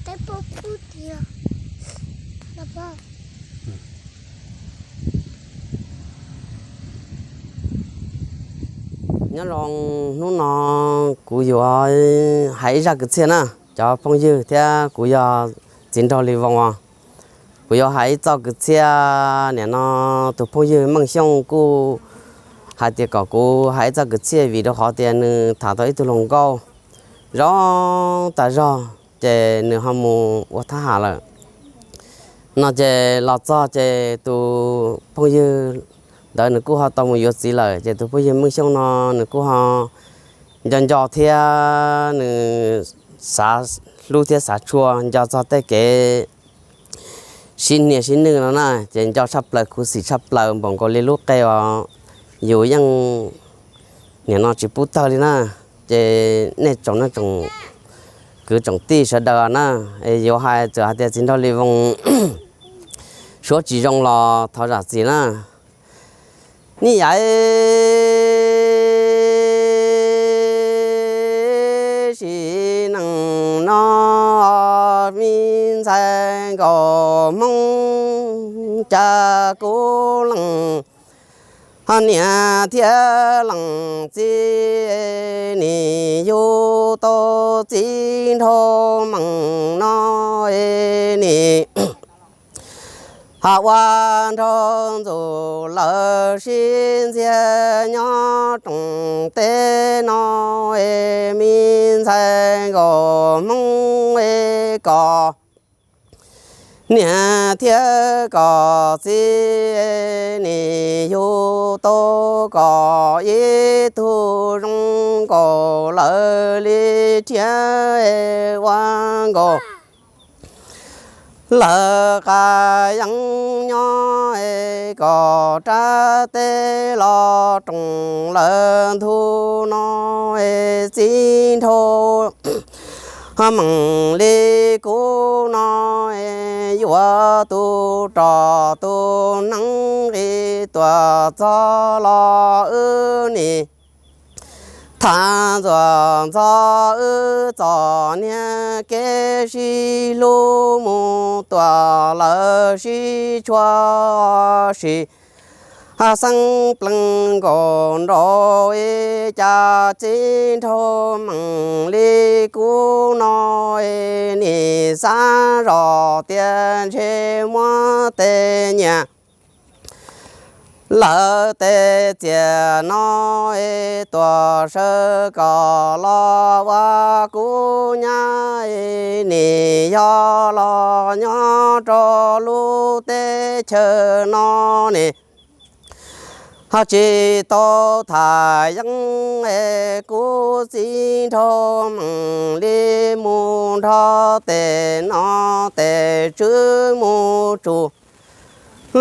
Nyob zoo, hnub no kuv yuav hais ib zaj kwv txhiaj na, cov phooj ywg thiab kuv yog Txiv Nraug Lis Voos os. Kuv yuav hais ib txoj kwv txhiaj, nim no tus phooj ywg Meej Xyooj kuj hais tias kom kuv hais ib txoj kwv txhiaj vim rau qhov tias nws tham tau ib tug hluas nkauj zoo tas zog ces nws ho mus ua thab ham lawm no ces los txog ces tus phooj ywg ntawd nws kuj ho tau mus yuav txiv lawm ces tus phooj ywg Meej Xyooj no nws kuj ho nco nco thiab nws xav hlub thiab xav tshua nco txog tej kev sib nias sib nwj no na ces nco tshaj plaws khuv xim tshaj plaws npaum nkaus li lub qe uas yus yeej nim no tsis pub tawg li na. Ces nej tsoom kwv tsoom tij sawv daws na, es yuav hais txawm hais tias Txiv Nraug Lis Voos suab tsis zoo los thov zam txim na. Nij yam sim neej no me ntxhais nkauj Hmoob cas kuv leej niam thiab leej txiv nim yug tau Txiv Nraug Meej no nim ha ua nraug ntxuj lawv sib ntxiag nyob rooj teb no es me ntxhais nkauj Hmoob es kom niam thiab kom txiv nim yug tau kom ib tug zoo nkaus lawv li thiab ua nkaus lawv qab yeeb nyob es kom rab teb los roos lawv ntug no es Txiv Nraug Meej li kuv no es yuav tus rog tus neeb nqis tuaj txog los wb nim tham ntxuav ntxog wb txom nyem kev sib hlub mus tuaj lawv sib tshua sim xeeb plees nkaus nraud es cas Txiv Nraug Meej li kuv no es nim xav zoj tias ntshe muab tej nyiaj lawv tej txiaj no es tuaj sawv kom los ua kuv nyab es nim yog los nyob rau lub teb chaws no nim ho tsis tau tham yeeb es kuv Txiv Nraug Meej li mus nrog tej nom tej tswv mus tsuj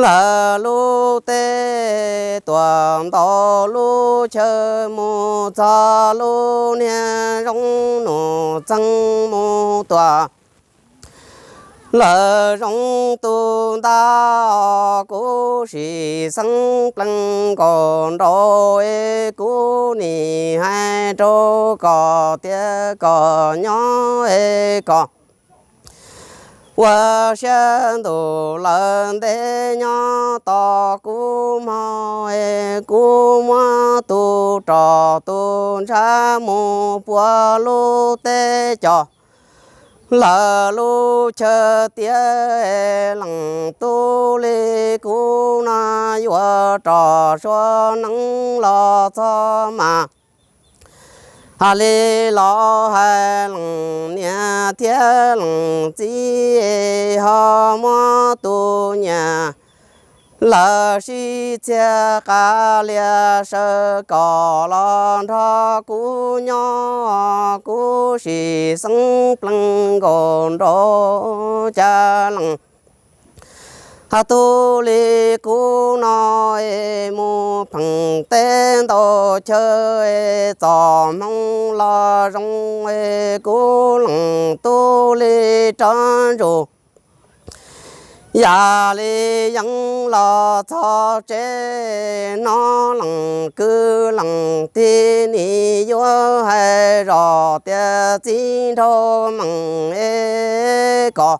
lawv lub teb tuaj ntau lub chaw mus txog lub niag zoo num txeeg mus tuaj lawv zoo tus ntag os. Kuv sim xeeb plees nkaus nraud es kuv nim hais rau koj tias koj nyob es koj ua siab ntuj lawm ntev nyob tos kuv mog es kuv muab tus rog tus ntshav mus puag lub teb coj lawv lub chaw tiaj es leej tub li kuv no yuav rog suav neeb los txog mas ha li los hais leej niam thiab leej txiv ho muab tus nyiaj lawv sib txhiaj qab lias sawv kom los nrog kuv nyob. Kuv sim xeeb plees nkaus nraud cas leej ha tub li kuv no es mus pheej teb ntau chaw es txoj hmoo los zoo es kuv leej tub li rov ntsuj Yam li yeej los txog tsev no lees kwv lees tij, nim yuav hais zoj tias txiv nraug meem es kom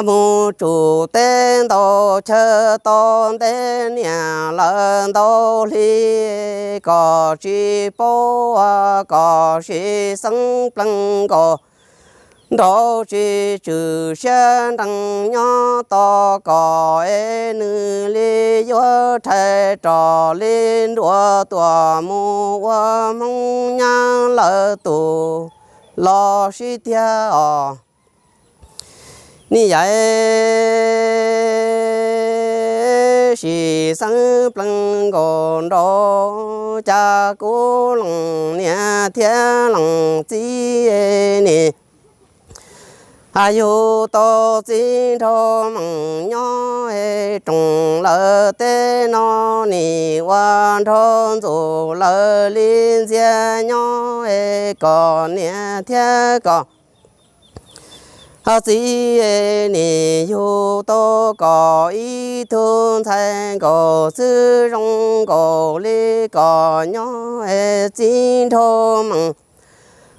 mus tsum teb ntau chaw tau ntev niam lawm ntau hli, kom tsis paub kom sim xeeb plees nkaus nraud, tsis tswm siab nrees nyob tos kom es nws li yuav rhais rov li nruas tuam mus ua Hmoob nyab lawv tus los sib tiag os. Niam yais, sim xeeb plees nkaus nraud, cas kuv lees niam thiab lees txiv, nim yug tau txiv nraug meem nyob es roos lawv teb no, nim ua nraug ntxum lawv li ntxias nyob es kom niam thiab kom txiv, nim yug tau kom ib tug ntxhais nkaus xwb zoo nkaus li kom nyob es txiv nraug meem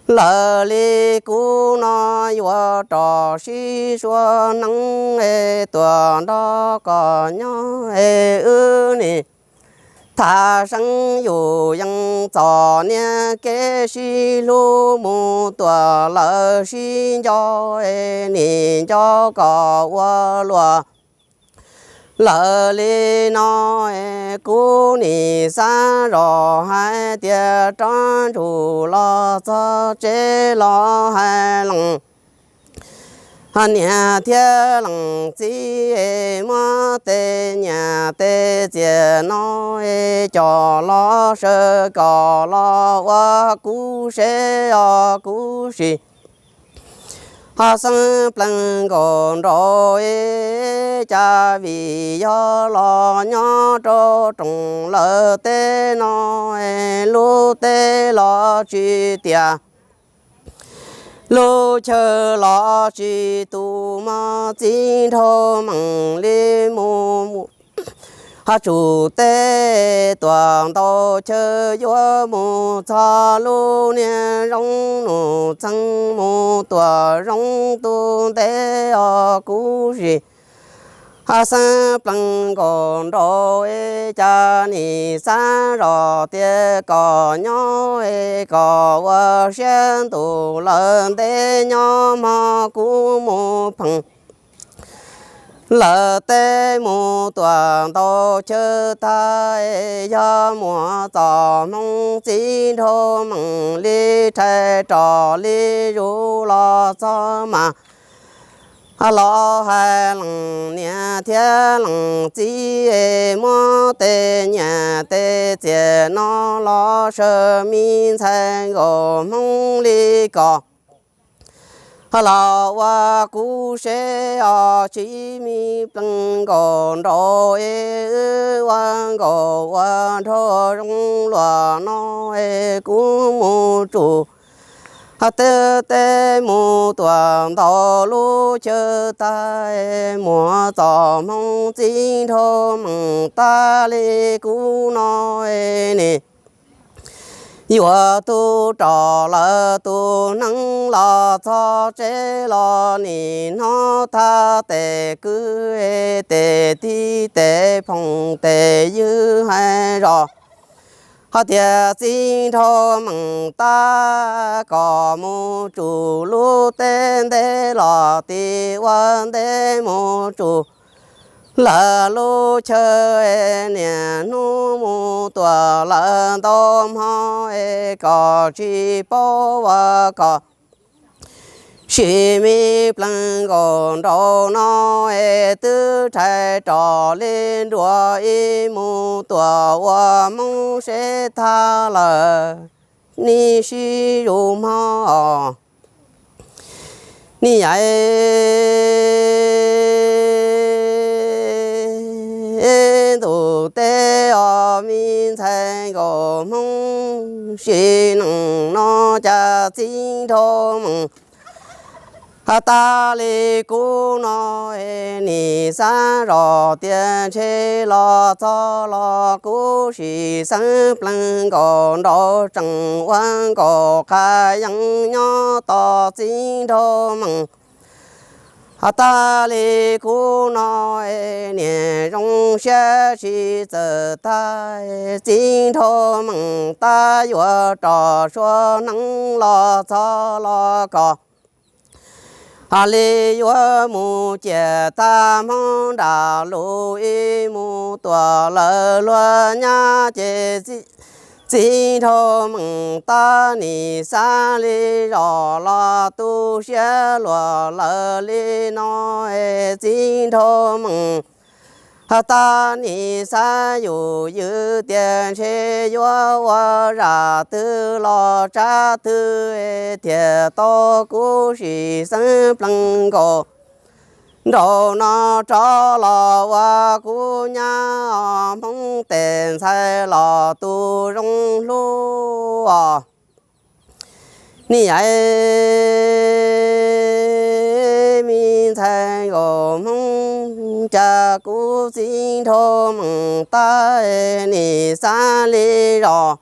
lawv li kuv no yuav rov sib sua hneev es tuam nrog kom nyob es wb nim tham seeb yus yeej txom niam kev sib hlub mus tuam lawv sib nco es nim nco kom ua luam lawv li no es kuv nim xav zoj hais tias rov ntsum los txog tsev los hais lees niam thiab lees txiv, muab tej nyiaj tej txiaj no es coj los sawv kom los ua kuv seb os kuv sim ho xeeb plees nkaus nraud es cas vim yog los nyob rau roos lawv teb no es lub teb los tsis tias lub chaw los tsis tu, muab txiv nraug meem li mus ho tsum teb tuam ntau chaw yuav mus txog lub niag zoo nus txeeg mus tuam zoo tu ntev os kuv sim ho xeeb plees nkaus nraud es cas nim xav zoj tias kom nyob es kom ua siab ntuj lawm ntev nyob hmo kuv mus pheej lawv teb mus tuam ntau chaw tag es yog muaj txoj hmoo txiv nraug meem li rhais rov li zus los txog mas los hais lees niam thiab lees txiv es muab tej nyiaj tej txiaj no los sawv me ntxhais nkaus hmoob li kom los ua kuv seb os tsis me plees nkaus nraud es wb ua nkaus ua nraug zoo luag no es kuv mus tsum teb teb mus tuam ntau lub chaw tag es muaj txoj hmoo txiv nraug meem tag li kuv no es nim yuav tu rov lawv tus neeg los txog tsev los nim hnov thaj tes kwv tes tij tes phooj tes ywg hais zoj hais tias txiv nraug meem tab kom mus tsum lub teb ntev los tim ua ntev mus tsum lawv lub chaw niaj hnub mus tuam lawv ntau hmo es kom tsis paub ua kom sim me plees nkaus nraud no es twb rhais rov li nruas ib mus tuam ua hmoob seb tag lawm nim sib zus hmo os. Niam yais, ntuj teb os me ntxhais nkaus hmoob sim neej no cas txiv nraug meem Has tas li kuv no es nim xav zoj tias ntshe los txog los kuv sim xeeb plees nkaus nraud tseem ua nkaus qab yeeb nyob tos txiv nraug meem. Has tas li kuv no es niam zoo siab tsis txawj tag, txiv nraug meem tab yuav rov suav hneev los txog los kom ha li yuav mus ciam tag Hmoob nram lus ib mus tuam lawv luag nyab ces txiv nraug meem tab nim xav li zoj los tu siab luag lawm li no es txiv nraug meem has tas nim xav yum ywm tias ntshe yuav ua zaj twg los tsab twg thiaj tau kuv sim xeeb plees nkaus nraud no rov los ua kuv nyab Hmoob tes ntxhais los tus zoo hlub os. Niam yau me ntxhais nkaus Hmoob, cas kuv txiv nraug meem tab nim xav li zoj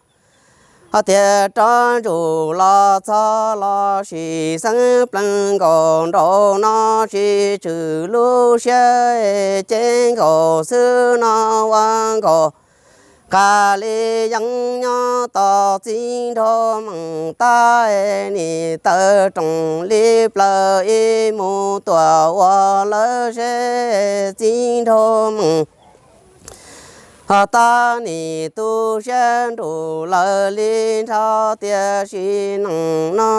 hais tias rov ntsum los txog los sim xeeb plees nkaus nraud no tsis tswm lub siab, ces nkaus xwb no ua nkaus qab li yeeb nyob tos txiv nraug meem tab nim taw roos li plaws ib mus tuam ua lawv seb txiv nraug meem has tas nim tu siab nruj lawm li nrho, tiam sis neej no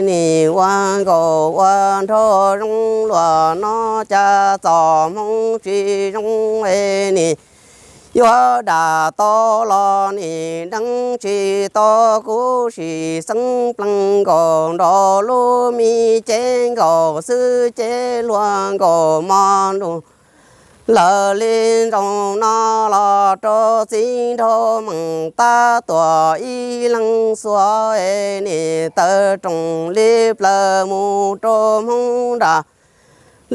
nim ua nkaus ua nraug zoo luag no, cas txoj hmoo tsis zoo nim yuav dam tau los nim deev tsis tau, kuv sim xeeb plees nkaus nraud lub me cev nkaus xwb, cev hluas nkaus mos nrug lawm li ntsoov no los rau txiv nraug meem tab tuam ib leeg xuas nim taw roos li plaws mus rau hmoob nram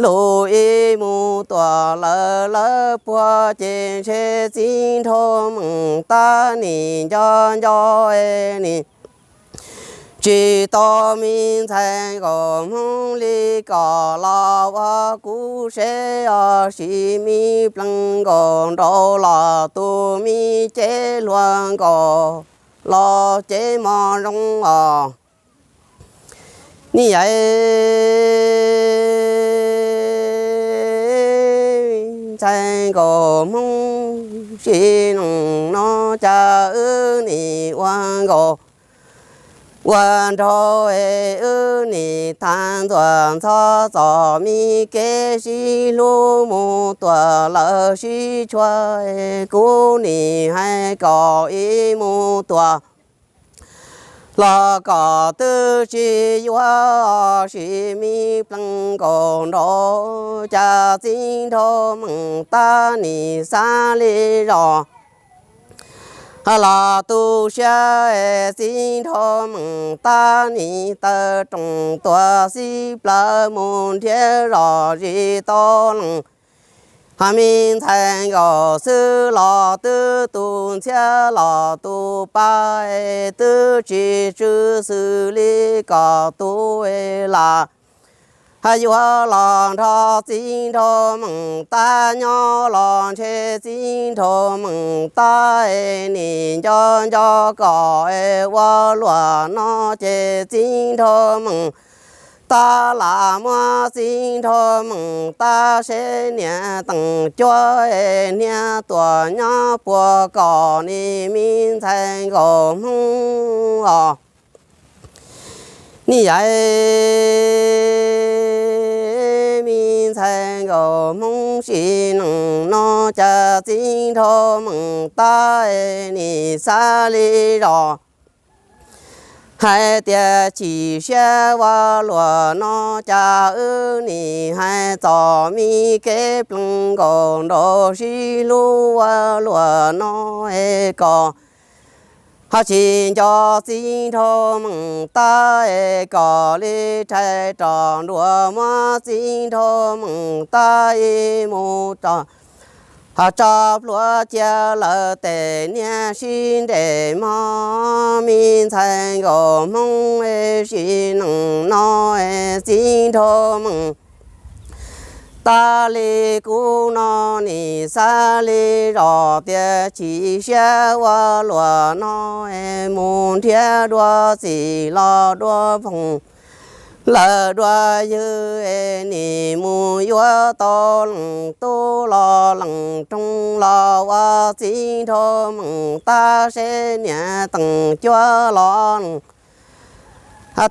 lus ib mus tuam lawv lawv puag, ces ntshe txiv nraug meem tab nim nco nco nim tsis tau me ntxhais nkaus hmoob li kom los ua kuv seb os, sim me plees nkaus nraud los tus me cev hluas nkaus los cev mos zoo os. Niam yau ntxhais nkaus hmoob, sim neej no cas wb nim ua nkaus ua nraug, wb nim tag ntxuav ntxhov txom me kev sib hlub mus tuam lawm sib tshuav, kuv nim hais kom ib mus tuam los kom twb tsis yuav, sim me plees nkaus nraud cas txiv nraug meem tab nim xav li zoj los tu siab, txiv nraug meem tab nim taw roos tuam xib plaws mus nrhiav zoj zis tau leej. Hos me ntxhais nkaus xwb los twb tu ntxhiab los tu pa, twb tsis tsw xws li kom tu lam yuav los nrog txiv nraug meem tab nyob los ntshe txiv nraug meem tab nim nco nco kom ua luam no ces txiv nraug meem tab lam muab txiv nraug meem tab seb niam teem cuab hniav tuam nyob puag kom nim me ntxhais nkaus hmoob os. Niam yau me ntxhais nkaus hmoob, sim neej no cas txiv nraug meem tab nim xav li zoj hais tias chim siab ua luam no cas wb nim hais txom me kev plees nkaus nraud sib hlub ua luam no es kom Ho tsis nco Txiv Nraug Meej Tub es kom li rhais rov nruas muab Txiv Nraug Meej Tub ib mus rau, ho tso plhuav cia lawm tes niag sib nres mog. Me ntxhais nkauj Hmoob es sim neej no es Txiv Nraug Meej Tub li kuv no nim xav li zos tias chim siab ua luaj no es mus nrhiav dua txij los dua phooj, lawm dua ywg es nim mus yuav tau leej tub los leej roog los ua Txiv Nraug Meej Tub seb niam teem cuab los leej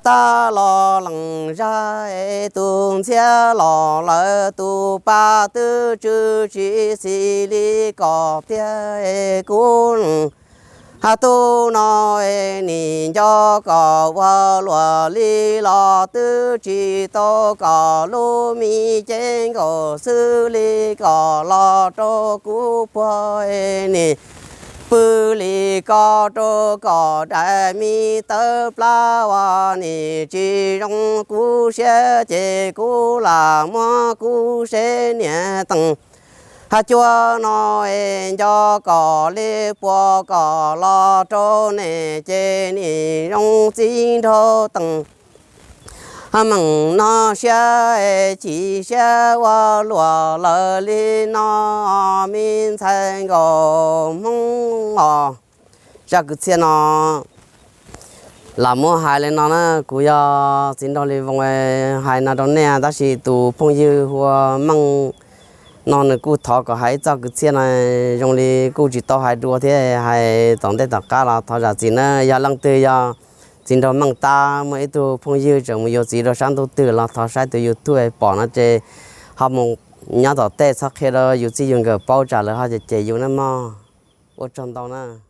tub los leej zag es tus ntxhiab los lawm tus pa twb tsw tsis xis li kom tiag es kuv leej tub no es nim nco kom ua luaj li los twb tsis tau kom lub me cev nkaus xwb li kom los rau kuv puag es nim pw li ko rau kom dais me tawb plab uas nim tsis zoo kuv siab ces kuv lam muab kuv seb niam teem hais cuab no es nco kom li puas kom los rau nej ces nim zoo Txiv Nraug teem meej no siab es chim siab ua luaj lawm li no me ntxhais nkauj Hmoob os. Zaj kwv txhiaj no lam muab hais li no na, kuv yog Txiv Nraug Lis Voos hais no rau nej, tab sis tus phooj ywg hu ua Meej no nws kuj thov kom hais ib txoj kwv txhiaj no, zoo li kuj tsis tau hais dua thiab, hais tom ntej tom qab los thov zam txim na. Yog leej twg yog Txiv Nraug Meej Tub muaj ib tug phooj ywg tseem mus yuav txiv rau sab ntuj twg los thov saib tus YouTube pom no ces ho mus nyob tom tej txhob qhia rau yus txij yus nkawm paub tsam lawv ho cem cem yus na mog. Ua tsaug ntau na.